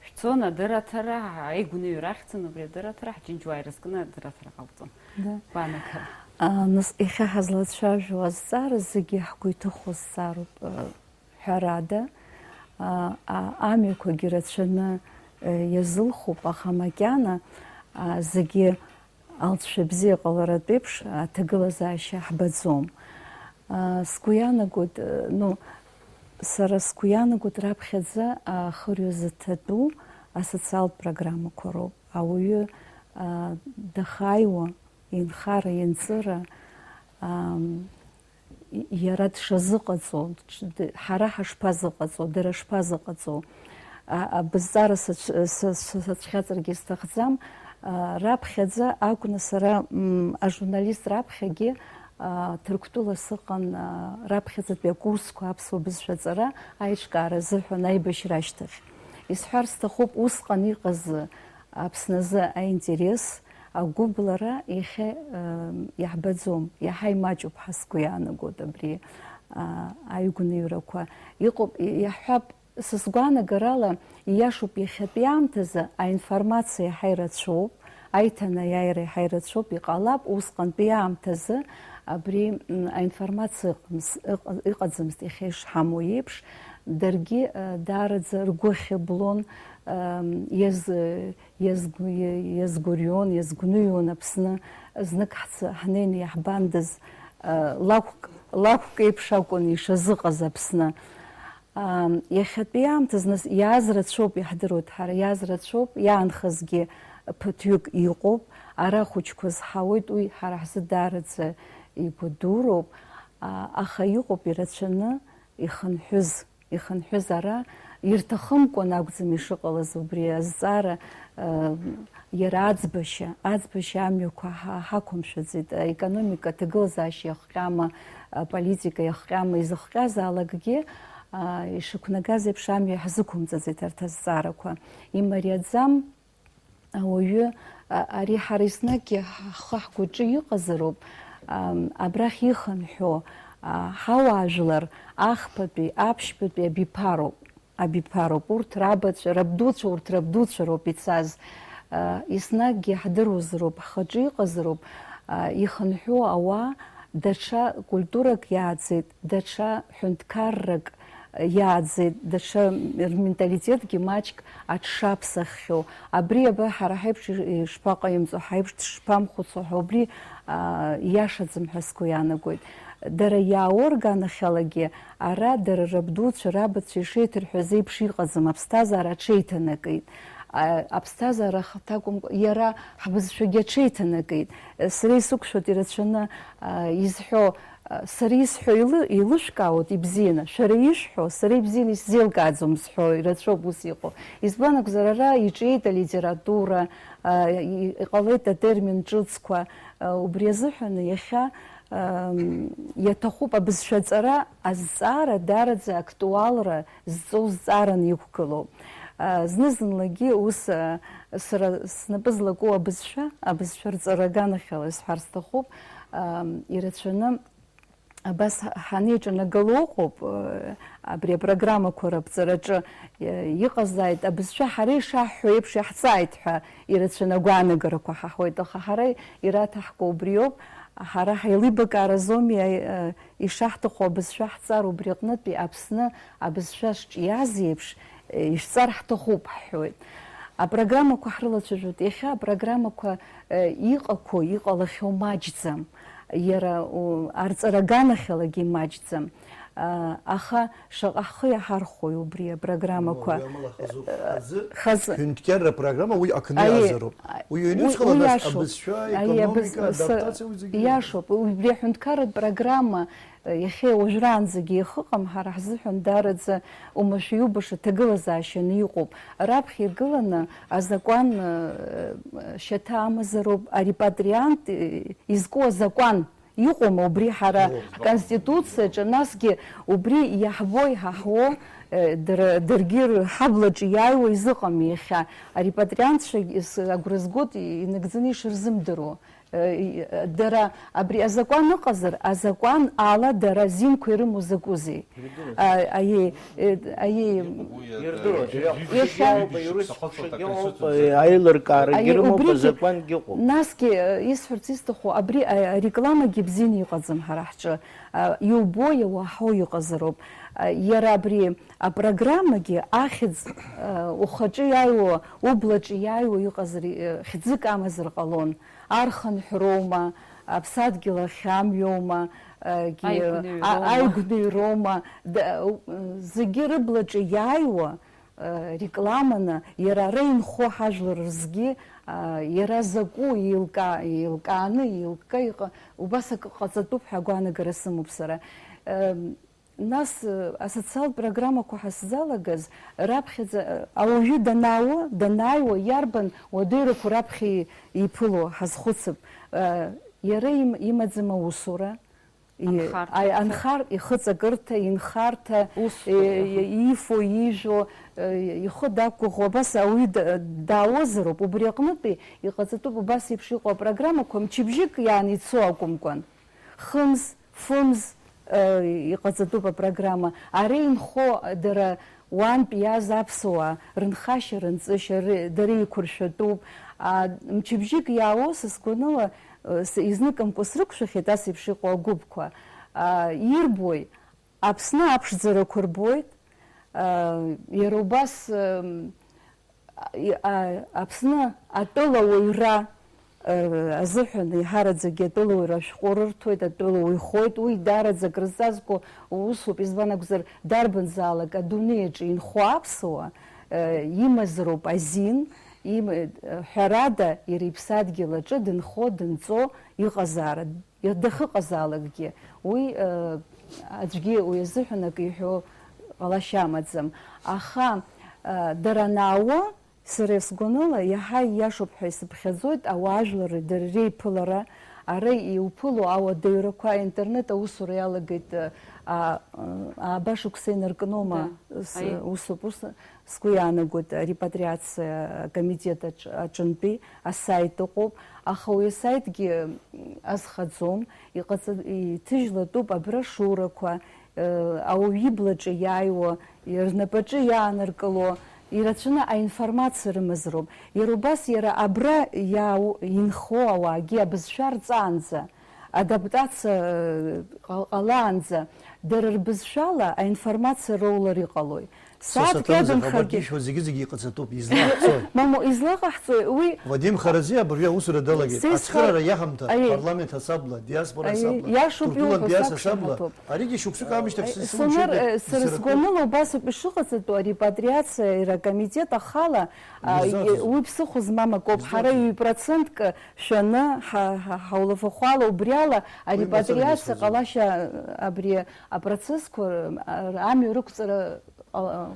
шәцон, адырраҭара, аигәныҩра ахьӡын, убри адырраҭара, ҳџьынџьуаа ирызкны адырраҭара ҟалҵон. Да. Гәаанагара. А, нас, иахьа ҳазлацәажәо азҵаара зегьы ҳгәы иҭыхо зҵаароуп, а, ҳәарада, а, а, амҩақәагьы рацәаны Иазылхуп, аха макьана, а, зегьы алҵшәа бзиа ҟаларатә еиԥш аҭагылазаашьа ҳбаӡом. А, сгәы иаанагоит, э, ну, сара сгәы иаанагоит, раԥхьаӡа ахырҩа зыҭатәу асоциалтә программақәа роуп. Ауаҩы, а, дахааиуа, инхара, инҵыра, ам, и-, иара дшазыҟаҵо, д-, д-, ҳара ҳашԥазыҟаҵо, дара шԥазыҟаҵо, а, абызҵара сацә-, са-, са-, сацәхьаҵыргьы сҭахӡам. А, раԥхьаӡа акәны сара, м, ажурналист раԥхьагьы, а, Ҭырқәтәыла сыҟан, а, раԥхьаӡатәи акурсқәа аԥсуа бызшәа аҵара аиҿкаара азыҳәан аибашьра ашьҭахь. Исҳәар сҭахуп усҟан иҟаз Аԥсназы аинтерес, агәыблара иахьа, ы, иаҳбаӡом, иаҳа имаҷуп ҳәа сгәы иаанагоит абри, а, аҩгәныҩрақәа. Иҟоуп, и-, иаҳҳәап, са сгәаанагарала, ииашоуп иахьатәи аамҭазы аинформациа иаҳа ирацәоуп, аиҭанеиааира иаҳа ирацәоуп, иҟалап, усҟантәи аамҭазы абри, м, аинформациа ыҟамз-, ыҟа-, ыҟаӡамызт иахьа ишҳамоу еиԥш, даргьы, ы, даараӡа ргәы ахьыблон, ы, иаз-, Иазгә-, иазгәырҩон, иазгәныҩуан Аԥсны, знык ҳцы-, ҳнеины иаҳбандаз, а, лакәк, лакәк еиԥш акәын ишазыҟаз Аԥсны. Ам, иахьатәи аамҭазы нас иааз рацәоуп, иаҳдыруеит ҳара, иааз рацәоуп, иаанхазгьы ԥыҭҩык иҟоуп, ара ахәыҷқәа зҳауеит, уи ҳара ҳзы даараӡа игәадуроуп, а, аха иҟоуп ирацәаны ихынҳәыз. Ихынҳәыз ара ирҭахымкәан акәӡам ишыҟалаз убри азҵаара, э, иара аӡбашьа, аӡбашьа амҩақәа ҳа-, ҳақәымшәаӡеит, аекономика, аҭагылазаашьа иахҟьама, аполитика иахҟьама, изыхҟьазаалакгьы, а, ишықәнагаз еиԥш амҩа иаҳзықәымҵаӡеит арҭ азҵаарақәа. Имариаӡам. Ауаҩы, а, ари ҳара еснагьгьы ҳхы ҳгәаҿы иҟазароуп, ам, абрахь ихынҳәуа, а, ҳауаажәлар ахԥатәи, аԥшьбатәи абиԥароуп, абиԥароуп. Урҭ рабацәа, рабдуцәа, урҭ рабдуцәа роуп ицаз. А, еснагьгьы ҳдыруазароуп, ҳхаҿы иҟазароуп, а, ихынҳәуа ауаа даҽа культурак иааӡеит, даҽа ҳәынҭқаррак иааӡеит, даҽа рменталитетгьы маҷк аҽшаԥсаххьоу. Абри аба ҳара ҳаиԥш ишԥаҟаимҵо, ҳаиԥш дшԥамхәыцуа ҳәа, убри, аа, ииашаӡам ҳәа сгәы иаанагоит. Дара иаауа рганахьалагьы ара дара рабдуцәа, рабацәа ишеиҭарҳәаз еиԥш иҟаӡам, аԥсҭазаара аҽеиҭанакит. А, аԥсҭазаара ахаҭа акәымкәа, иара ҳбызшәагьы аҽеиҭанакит. Сара исықәшәоит ирацәаны, а, изҳәо, Сара исҳәо еилы-, еилышәкаауеит ибзианы, шәара ишәҳәо сара ибзианы исзеилкааӡом зҳәо ирацәоуп ус иҟоу. Избан акәзар, ара иҿиеит алитература, а, и-, иҟалеит атермин ҿыцқәа, а, убри азыҳәан иахьа, ам, иаҭахуп абызшәаҵара азҵаара даараӡа актуалра зҵоу зҵаараны иқәгылоуп. А, зны-зынлагьы ус, а, сара снапы злаку абызшәа, абызшәа рҵара аганахьала исҳәар сҭахуп, ам, ирацәаны Абас ҳанеиҿанагало ыҟоуп, э, абри апрограммақәа раԥҵараҿы, э, иҟазааит, абызшәа ҳара ишаҳҳәо еиԥш иаҳҵааит ҳәа ирацәаны агәаанагарақәа ҳаҳауеит, аха ҳара ираҭаҳкуа убриоуп, ҳара ҳаилибакааразоми, э, ишаҳҭаху абызшәа ҳҵар, убри аҟнытәи Аԥсны абызшәа шҿиаз еиԥш, ишәҵар ҳҭахуп ҳҳәоит. Апрограммақәа ҳрылацәажәоит. Иахьа апрограммақәа, э, иҟақәоу, иҟалахьоу маҷӡам. Иара, у, арҵара аганахьалагьы имаҷӡам. А, аха шаҟа ҳхы иаҳархәои убри апрограммақәа? Ну, уи амала хазуп. Э, хазы, хазы. Ҳәынҭқарра апрограмма уи акны Аиеи, иазароуп. Уи уи, уи иаҩныҵҟала нас иашоуп. Абызшәа, Аиеи, абыз-, адаптациа, уи зегьы иашоуп. Убри аҳәынҭқарратә программа Иахьа уажәраанӡагьы иахыҟам, ҳара ҳзыҳәан даараӡа умашәа иубаша ҭагылазаашьаны иҟоуп. Раԥхьа иргыланы азакәан, э, шьаҭа амазароуп, арепатриант, э, изку азакәан иҟоума убри ҳара ҳконституциаҿы, насгьы убри иаҳбо, иҳаҳуо, э, дара, даргьы рҳаблаҿы иааиуа изыҟам иахьа. Арепатриантцәагь с-, агәра згоит инагӡаны ишырзымдыруа. Э, и-, э, дара абри азакәан ыҟазар, азакәан ала дара азинқәа ирымоу закәызеи? Ирдыруеит. А, аиеи, э, аиеи. Ирдыруеит. Иахьа Иахьа Аилыркаарагьы Аиеи, рымоуп, убригьы, азакәангьы ыҟоуп. Насгьы, э, исҳәарц исҭаху, абри, э, арекламагьы бзианы иҟаӡам ҳара ҳҿы. А, иубо, иауаҳау иҟазароуп. А, иара абри апрограммагьы ахьӡ, э, ухаҿы иааиуа, ублаҿы иааиуа иҟазар, э, хьӡык амазар ҟалон. Архынҳәроума, аԥсадгьыл ахь амҩоума, егьи, Аигәныҩроума. А-, аигәныҩроума, д-, зегьы рыблаҿы иааиуа, э, рекламаны, иара ара инхо ҳажәлар рзгьы, а, иара закәу еилка-, еилкааны, еилкка иҟа-, убас акы ҟаҵатәуп ҳәа агәаанагара сымоуп сара. Э, Нас, э, асоциалтә программақәа ҳаззалагаз, раԥхьаӡа, э, ауаҩы данаауа, данааиуа, иарбан уадаҩрақәа раԥхьа и-, иԥыло ҳазхәыцып. Э, иара им-, имаӡам аусура, и-, Анхарҭа. Аи-, анхар-, ихыҵакырҭа, инхарҭа, Ус. Э, и-, иифо, ижәо, э, ихы дақәгәыӷуа, абас ауаҩы да-, даауазароуп, убри аҟнытәи иҟаҵатәуп убас еиԥш иҟоу апрограммақәа, мчыбжьык иааны ицо акәымкәан. Хымз, фымз, э, иҟаҵатәуп апрограмма. Ара инхо дара уантә иааз аԥсуаа рынхашьа, рынҵышьа, ри-, дара еиқәыршәатәуп. А, мчыбжьык иаауа, са сгәаныла, э, с-, изныкымкәа срықәшәахьеит ас еиԥш иҟоу агәыԥқәа. А, ирбои? Аԥсны аԥшӡарақәа рбоит. А, иара убас, м, и-, а-, Аԥсны атәылауаҩра, э, азыҳәан еиҳараӡакгьы атәылауаҩра ашәҟәы рырҭоит, атәылауаҩ хәоит, уи даараӡа акрызҵазкуа усуп, избан акәзар, дарбанзаалак адунеи аҿы инхо аԥсуа, э, имазароуп азин, им-, э, ҳәарада, иара иԥсадгьыл аҿы дынхо, дынҵо иҟазаара. Иа-, дахьыҟазаалакгьы, уи, э, аӡәгьы уи азыҳәан акы иҳәо ҟалашьа амаӡам. Аха, э, дара анаауа, сара сгәаныла, иаҳа ииашоуп ҳәа исыԥхьаӡоит, ауаажәларреи дареи реиԥылара, ара иуԥыло ауадаҩрақәа, аинтернет аусура иалагеит, э, а, э, ааба шықәса инаркноума, Да. с-, Аи. усоуп, ус Сгәы иаанагоит, арепатриациа акомитет аҿ-, аҿынтәи асаит ыҟоуп, аха уи асаитгьы азхаӡом, иҟаҵа-, иҭыжьлатәуп аброшиурақәа, э, ауаҩы иблаҿы иааиуа, рнапаҿы иааныркыло, ирацәаны аинформациа рымазароуп. Иара убас иара абра иаау-, инхо ауаагьы абызшәа рҵаанӡа, адаптациа, э, ҟал-, ҟалаанӡа, дара рбызшәала аинформациа роулар иҟалои? Са Сааҭк саҭамзар, иадамхагьы. Абарҭ ишәҳәо зегьы-зегьы иҟаҵатәуп, излаҟаҳҵои? Мамоу, излаҟаҳҵои? Уи Вадим Харазиа абыржәы аусура далагеит. Са исҳәар-, Ацхыраара иаҳамҭа, аиеи. Апарламент асабла, диаспора Аиеи, асабла, иашоуп Тыртәылантәи иуҳәо, ас асабла, сақәшаҳаҭуп. Аригьы шықәсык аамышьҭахь Аиеи, сызцу Сонар, мшәыдеи, э, сара изцаратәы. Сгәаныла убас ауп ишыҟаҵатәу, арепатриациа, иара акомитет ахала, а, Ирзаҭом. Уи ԥсыхәа змам акоуп. Ҳара Ирзаҭом. Ҩ-процентк шәаны, ҳа, ҳа, ҳаулафахәала, убриала Уи мацара арепатриациа дышәаӡом. Ҟалашьа, абри апроцессқәа, а, амҩа рықәҵара, а,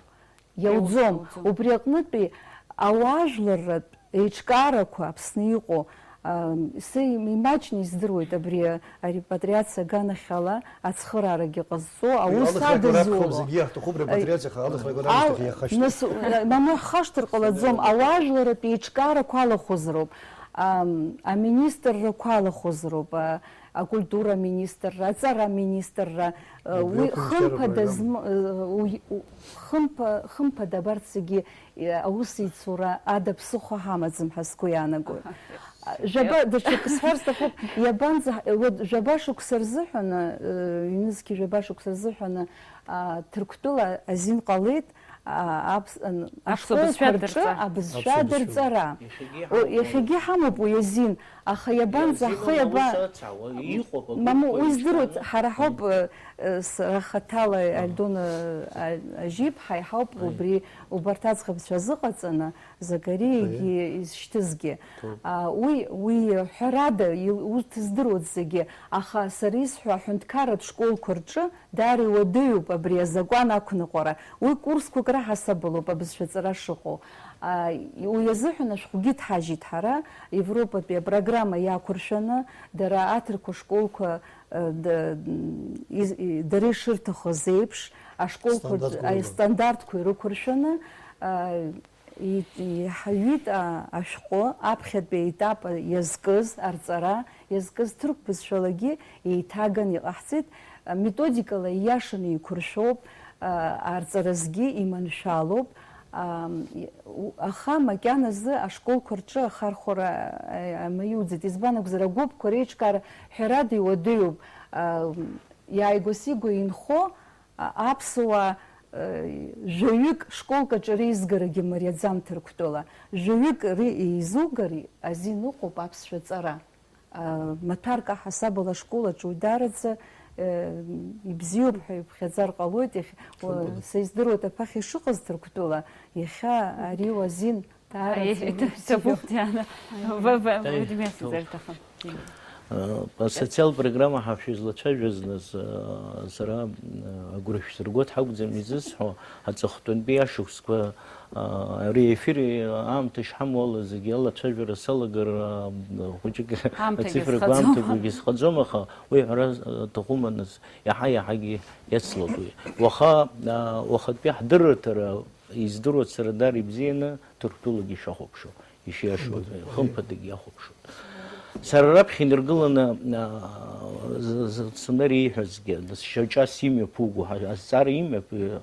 иауӡом. Иауӡом. Убри аҟнытәи ауаажәларратә еиҿкаарақәа Аԥсны иҟоу, а, са им-, имаҷны издыруеит абри арепатриациа аганахьала ацхыраарагьы ҟазҵо, Уи аус алыхрақәа адызуло. Ракәхап, зегьы иаҳҭахуп, репатриациа, аха алыхрақәа Ал-, раамышьҭахь иахашьҭоуп. Нас, э, мамоу ҳхашҭыр ҟалаӡом, Алыхрақәа. Ауаажәларратә еиҿкаарақәа алахәызароуп, ам, аминистррақәа алахәызароуп, а, акультура аминистрра, аҵара аминистрра, э, Убри уи ақәыршәара хымԥада программа. Зм-, э, уи, у-, хымԥа-, хымԥада абарҭ зегьы, э, аусеицура ада ԥсыхәа ҳамаӡам ҳәа сгәы иаанагоит. Аха. Жәаба, даҽак сҳәар сҭахуп, иабанӡа, уа, жәаба шықәса рзыҳәаны, э, ҩнызқьи жәаба шықәса рзыҳәаны, а, Ҭырқәтәыла азин ҟалеит, а, аԥс-, ан-, Аԥсуа ашколқәа бызшәа рҿы дырҵа. Абызшәа Аԥсуа бызшәа. Дырҵара. Иахьагьы О, ҳамоуп. Иахьагьы ҳамоуп уи азин, аха иабанӡа Иазин ахы иаба-, аус ацаауа, иҟоуп агәыԥ Мамоу, уи здыруеит, уеизгьы. Ҳара ҳауп, э, э, сара хаҭала Ага. Альдона, э, Ажьиԥҳа иҳауп Аи. Убри, убарҭ аӡӷабцәа азыҟаҵаны, Закариагьы Аи. Изшьҭызгьы. Ҭоуп. А, уи, уи ҳәарада, ил-, урҭ здыруеит зегьы, аха сара исҳәо аҳәынҭқарратә школқәа рҿы даара иуадаҩуп абри азакәан ақәныҟәара. Уи курсқәак раҳасабалоуп абызшәаҵара шыҟоу. А, уи азыҳәан ашәҟәгьы ҭҳажьит ҳара, Европатәи апрограмма иақәыршәаны, дара аҭырқәа школқәа, э, д-, из-, и-, дара ишырҭахыз еиԥш, ашколқәа Стандартқәа аи-, рыла. Стандартқәа ирықәыршәаны, а, Иҳаҩит ашәҟәы аԥхьатәи аетап иазкыз, арҵара иазкыз ҭырқә бызшәалагьы еиҭаган иҟаҳҵеит. Методикала ииашаны еиқәыршәоуп, арҵаразгьы иманшәалоуп. Аха макьаназы ашколқәа рҿы ахархәара амаиуӡеит. Избан акәзар, агәыԥқәа реиҿкаара ҳәарада иуадаҩуп. Иааигәа-сигәа инхо аԥсуаа жәаҩык школк аҿы реизгарагьы мариаӡам Ҭырқәтәыла. Жәаҩык еизугар азин ыҟоуп аԥсшәа ҵара. Маҭәарк аҳасабала ашкол аҿы уи даараӡа ибзиоуп ҳәа иԥхьаӡар ҟалоит. Са издыруеит аԥахьа ишыҟаз Ҭырқәтәыла, иахьа ари уазин. Ҭабуп, Диана. Владимир, сызар иҭахым. Асоциалтә программа ҳашәызлацәажәаз нас, сара агәра шәсыргоит ҳакәӡам изысҳәо, аҵыхәтәантәи ашықәсқәа, ари аефир аамҭа ишҳамоу ала зегьы алацәажәара салагар, хәыҷык ацифрақәа, аамҭақәагьы схаӡом, аха уи ҳәара аҭахума нас, иаҳа-иаҳагьы иацлоит уи. Уаха, уахатәи ҳдырраҭара издыруа сара дара ибзианы Ҭырқәтәылагьы ишахәаԥшуа, ишиашоу, хымԥадагьы иахәаԥшуеит. Сара раԥхьа инаргыланы, сценар ииҳәазгьы, шьаҿас имҩаԥуго, азҵаара имҩаԥ-,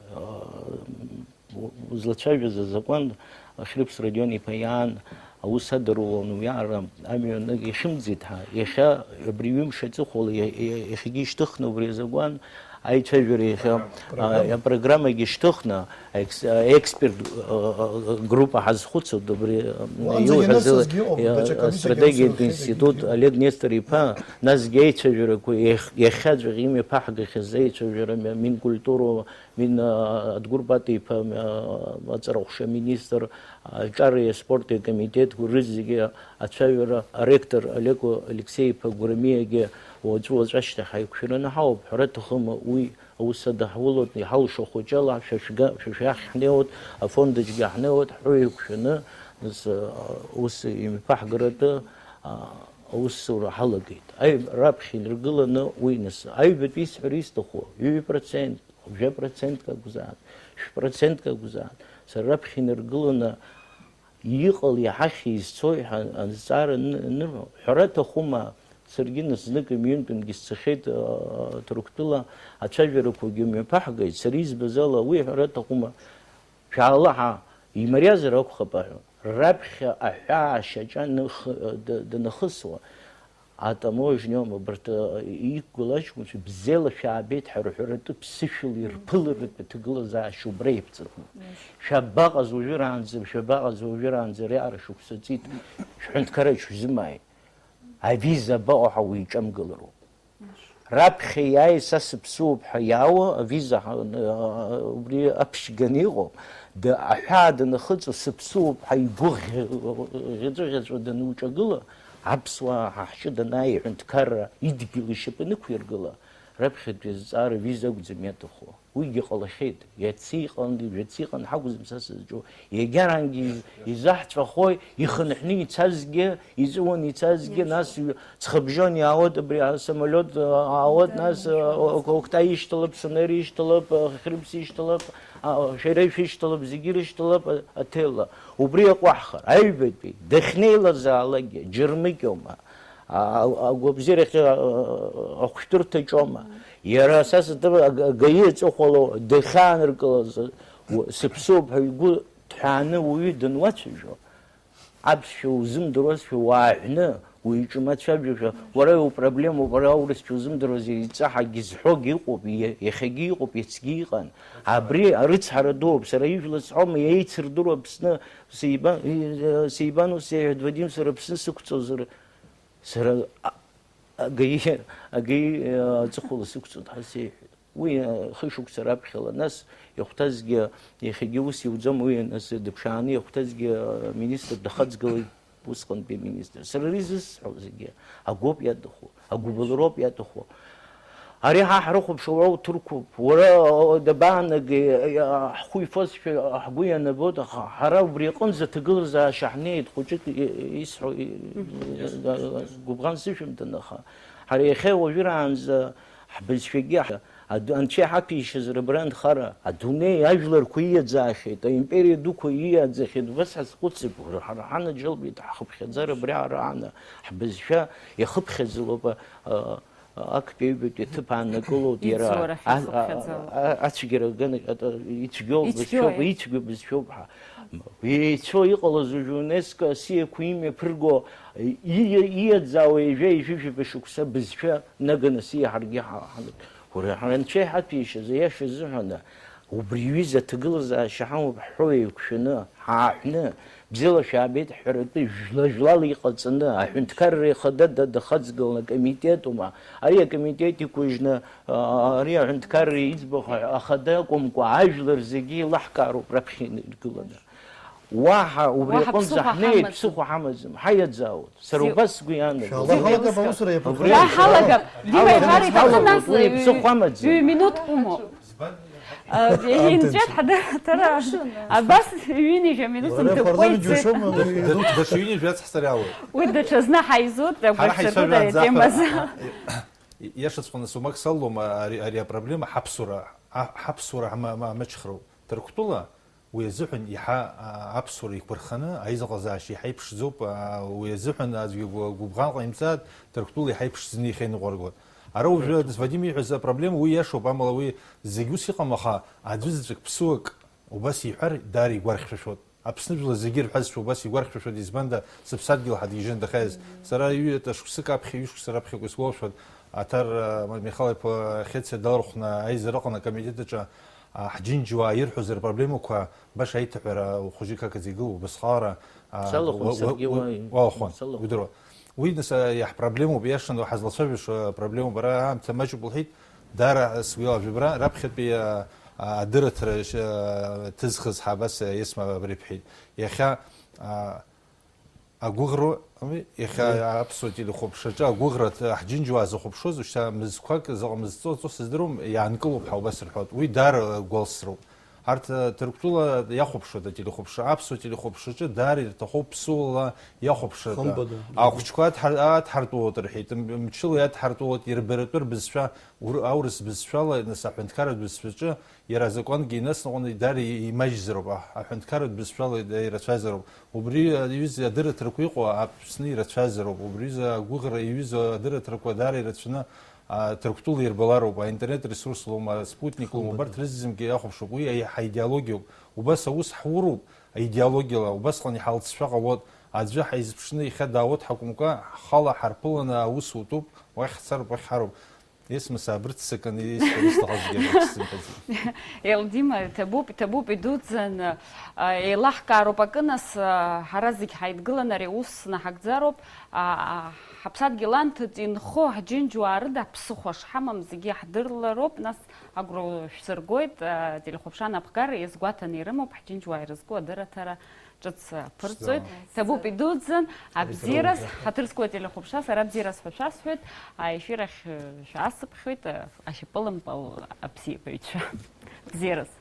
узлацәажәаз азакәан Хьрыԥс Радион-иԥа иаан аус адаруан, уиаара амҩанык иахьымӡеит ҳәа. Иахьа абри ҩымш аҵыхәала иахьагьы ишьҭыхны убри азакәан аицәажәара иахьа апрограммагьы шьҭыхны, аексперт группа ҳазхәыцуеит, убри иуҳәаз астратегиатә институт Олег Нестор-иԥа, насгьы аицәажәарақәа иахьаҵәҟьа имҩаԥаҳгахьаз аицәажәара Минкультура, Мин, Адгәыр Патиа-иԥа, аҵараҟәша аминистр, аҿареи аспорти акомитет, рызегьы ацәажәара аректор Олег Алексеи-иԥа Гәрамиагьы уаҵәы-уаҵәашьҭахь ҳаиқәшәараны ҳауп, ҳәара аҭахым, уи аус адаҳулоит, иҳалшо хәыҷыла, шәа шәга-, шәа шәахь ҳнеиуеит, афонд аҿгьы ҳнеиуеит, ҳҳәоу еиқәшәаны, нас, ус имҩаԥаҳгаратәы, аусура ҳалагеит. Аҩ-, раԥхьа инаргыланы уи, нас, аҩбатәи исҳәара исҭаху, ҩажәа процент, хәажәа процентк акәзаап, шә-, процентк акәзаап, сара раԥхьа инаргыланы иҟалеи иаҳахьи изцои ҳәа азҵаара ны-, анырҳәо, ҳәара аҭахума, саргьы нас знык ҩынтәынгьы сцахьеит, а, Ҭырқәтәыла ацәажәарақәагьы мҩаԥаҳгеит, сара избаз ала, уи ҳәара аҭахума, шәаалаҳа, имариазар акәхап аҳәа, раԥхьа аҳәаа шьаҿа ныхы-, д-, данахысуа, Атамоожьниома, абарҭ, э, иқәгыло аҷкәынцәа бзиала шәаабеит ҳәа рҳәаратәы ԥсышәала ирԥыларатәы аҭагылазаашьа убра иаԥҵатәуп. Шәабаҟаз уажәраанӡа, шәабаҟаз уажәраанӡа ари аара шықәса ҵит, шәҳәынҭқарра шәзымааит. Авиза абаҟоу ҳәа уиҿамгылароуп. Раԥхьа иааи са сыԥсуоуп ҳәа иаауа авиза ҳа-, э, убри аԥшьганы иҟоу, д-, аҳәаа данахыҵуа сыԥсуоуп ҳәа игәы ӷьаҵәыӷьаҵәуа дануҿагыла, Аԥсуаа ҳа ҳҿы данааи, аҳәынҭқарра идгьыл ишьапы нықәиргыла, раԥхьатәи азҵаара виза акәӡам иаҭаху. Уигьы ҟалахьеит. Иацы иҟан, жәацы иҟан ҳакәӡам са сызҿу. Иагьарангьы из-, изаҳҵәахуеи, ихынҳәны ицазгьы, иҵәыуан ицазгьы, нас ҩ-, ҵхыбжьон иаауеит, абри асамолиот, а, аауеит, нас, а, о-, Октай ишьҭалап, Сонер ишьҭалап, а, Хьрыԥс ишьҭалап, а, шәара ишәышьҭалап, зегьы ирышьҭалап, а, аҭелла. Убри иаҟәаҳхар, аҩбатәи, дахьнеилазаалакгьы, џьармыкьоума, а, а, агәабзиарахь, а, ахәшәтәырҭаҿома? Иара са сыдыруа аг-, агаи аҵыхәала дахьааныркылаз, у-, сыԥсуп ҳәа игәы ҭҳәааны уаҩы дануацәажәо, аԥсшәа узымдыруазшәа уааҳәны, уиҿы мацәажәошәа, уара иупроблемоуп, уара аурысшәа узымдыруаз, еиҵаҳагьы зҳәогьы ыҟоуп, иа-, иахьагьы иҟоуп, иацгьы иҟан. Абри арыцҳара дууп, сара ижәла сҳәома, еицырдыруа Аԥсны, сеиба-, и-, сеибану сеиҳәеит, Вадим, сара Аԥсны сықәҵозар, сара а-, агаи, агаи, а, аҵыхәала сықәҵон ҳәа сеиҳәеит. Уи, а, хышықәса раԥхьала, нас иахәҭазгьы, иахьагьы ус иуӡом, уи, нас, дыԥшааны иахәҭазгьы, а, министр дахаҵгылеит, усҟантәи аминистр. Сара ари зысҳәо зегьы агәоуп иаҭаху, агәыбылроуп иаҭаху. Ари ҳа ҳрыхәаԥшуа уара уҭырқәуп, уара, а, дабаанагеи, а, ҳхәы ифозшәа ҳгәы ианабоит, аха ҳара убри аҟынӡа аҭагылазаашьа ҳнеит, хәыҷык и-, исҳәо, и-, Мгм. а, гәыбӷан сышәымҭан, аха ҳара иахьа уажәраанӡа ҳбызшәагьы ҳ-, Аду-, Анцәа иҳаҭәеишьаз рыбра анхара, адунеи ажәларқәа ииаӡаахьеит, аимпериа дуқәа ииаӡахьеит, убас ҳазхәыцып, ҳара ҳанаџьалбеит, ҳхыԥхьаӡара абри ара ана, ҳбызшәа иахыԥхьаӡалоуп, а, а, актәи аҩбатәи аҭыԥ ааннакылоит иара, Иӡуа рахь а, а, ихыԥхьаӡалоуп. А, ацәгьара аганы, а, ицәгьоу Ицәгьоу, бызшәоуп, е. Ицәгьоу бызшәоуп ҳәа. Еицәоу иҟалаз уажә ЮНЕСКО асиақәа имҩаԥырго, и-, ииаӡаауа ҩажәа ҩажәижәаба шықәса бызшәа наганы асиа ҳаргьы ҳа-, ҳанагт. Уара, ҳара Анцәа иҳаҭәеишьаз, аиаша азыҳәан, убри аҩыза аҭагылазаашьа ҳамоуп ҳҳәо еиқәшәаны, ҳааҳәны, бзиала шәаабеит ҳҳәаратәы, жәла-жәлала иҟаҵаны, аҳәынҭқарра ихада да-, дахаҵгыланы акомитетума, ари акомитет иқәыжьны, а, ари аҳәынҭқарра иӡбахә ахада акәымкәа, ажәлар зегьы еилаҳкаароуп раԥхьа инаргыланы. Уаҳа убри Уаҳа аҟынӡа ԥсыхәа ҳнеит, ҳамаӡам. Ԥсыхәа ҳамаӡам, ҳаиаӡаауеит. Сара Зи- убас сгәы иаанагоит. Шәала ҳалагап аусура Убри иаԥырхагоу. Ҳалагап, Дима Ҳалагап, Иҳар иҭахын ҳалагап, нас, уи ҩ-, ԥсыхәа амаӡам. Ҩ-минуҭк умоуп. Избан? А, инҵәеит ҳадырраҭара. Абас ҩынҩажәа минуҭ Уара ндыкәкәа парламент ицеит. Џьушьома, Даҽа, даҽа ҩынҩажәа ацҳҵар иалоуп. Уи даҽазны ҳаизут, Ҳара агәаҿ сыргоит ари ҳаицәажәаанӡа атема азы. Иашаҵәҟьаны сумак саллом, ари, ари апроблема ҳаԥсуара, а, ҳаԥсуара ҳма-, ма-, амыцхәроуп. Ҭырқәтәыла уи азыҳәан иаҳа, а, аԥсуара иқәырханы, аизыҟазаашьа иаҳа иԥшӡоуп, а, уи азыҳәан аӡәгьы гәы-, гәыбӷан ҟаимҵааит, Ҭырқәтәыла иаҳа иԥшӡаны ихеит иҟәыргоит. Ара уажәы Вадим ииҳәаз апроблема уи иашоуп, амала уи зегь ус иҟам, аха аӡәы заҵәык ԥсуак убас иҳәар, даара игәархьшәашәоит. Аԥсны жәлар зегьы ирҳәазшәа убас игәархьшәашәоит, избанда, сыԥсадгьыл ҳадгьежьын дахьааиз. Сара ҩыта шықәсык аԥхьа, ҩышықәса раԥхьаӡа исгәалашәоит, Аҭар, а, Михал-иԥа Хьециа далархәны аизара аҟны акомитет аҿы, а, ҳџьынџьуаа ирҳәоз рпроблемақәа баша аиҭаҳәара ухәыжьы қақаӡа игылоуп, убасҟала, а, Салахәын уа-, уа-, саргьы уа-, уа-, уалахәын, салахәын. Удыруа. Уи, нас, а, иаҳпроблемоуп, иашан, ҳазлацәажәаша проблемоуп, ара аамҭа маҷуп лҳәеит, даара сгәы иалажәып, ра-, раԥхьатәи, а, а, адырраҭара ш-, а, ҭызхыз ҳабас, а, Есма абри бҳәеит. Иахьа, а, агәыӷроу, ами, иахьа Мгм. Аԥсуа телехәаԥшраҿы агәыӷра ҭ-, ҳџьынџьуаа зыхәаԥшуаз, шьҭа мызқәак зыҟ-, мызҵо-, ҵо сыздыруам, иаанкылоуп ҳәа убас рҳәоит. Уи даара гәалсроуп. Арҭ, а, Ҭырқәтәыла иахәаԥшуеит ателехәаԥшра, аԥсуа телехәаԥшраҿы даара ирҭахуп ԥсуала иахәаԥшратәы. Хымԥада. Ахәыҷқәа адҳар-, адҳартәалоит рҳәеит, м-, мчыла иадҳартәалоит, ирбаратәы рбызшәа, ур-, аурыс бызшәала, нас аҳәынҭқарратә бызшәаҿы иара азакәангьы инасныҟәаны даара и-, имаҷзароуп, аҳ-, аҳәынҭқарратә бызшәала ида-, ирацәазароуп. Убри, а, аҩыза адырраҭарақәа иҟоу Аԥсны ирацәазароуп, убри аҩыза агәыӷра иаҩызоу адырраҭарақәа даара ирацәаны, а, Ҭырқәтәыла ирбалароуп, аинтернет ресурс лоума, Спутник лоума, Хымԥада. Убарҭ рызегьы иахәаԥшуп. Уи аиҳа идеологиоуп. Убас аус ҳуроуп аидеологиала, убасҟан иҳалҵшәа ҟалоит. Аӡәы ҳаизԥшны иахьа даауеит ҳакәымкәа, ҳхала ҳарԥыланы аус утәуп, уахь ҳцароуп, уахь ҳароуп. Есма саабырццакын, ис-, исҭахызгьы сзымҳәаӡеит. Елдима, иҭабуп, иҭабуп, идуӡӡан, а, еилаҳкаароуп акы, нас, а, ҳара зегь ҳаидгыланы ари аус наҳагӡароуп. А, а, ҳаԥсадгьыл анҭыҵ инхо ҳџьынџьуаа рыда ԥсыхәа шҳамам зегьы иаҳдырлароуп, нас агәра шәсыргоит, а, телехәаԥшра анапхгара иазгәаҭаны ирымоуп, ҳџьынџьуаа ирызку адырраҭара ҿыц аԥырҵоит. Ҿыц. Ҭабуп идуӡӡан, абзиараз, ҳаҭыр зқәу ателехәаԥшра, сара абзиараз ҳәа шәасҳәоит, аефир ахь, э, шәаасыԥхьоит, э, ашьапылампыл абзиабаҩцәа. Бзиараз.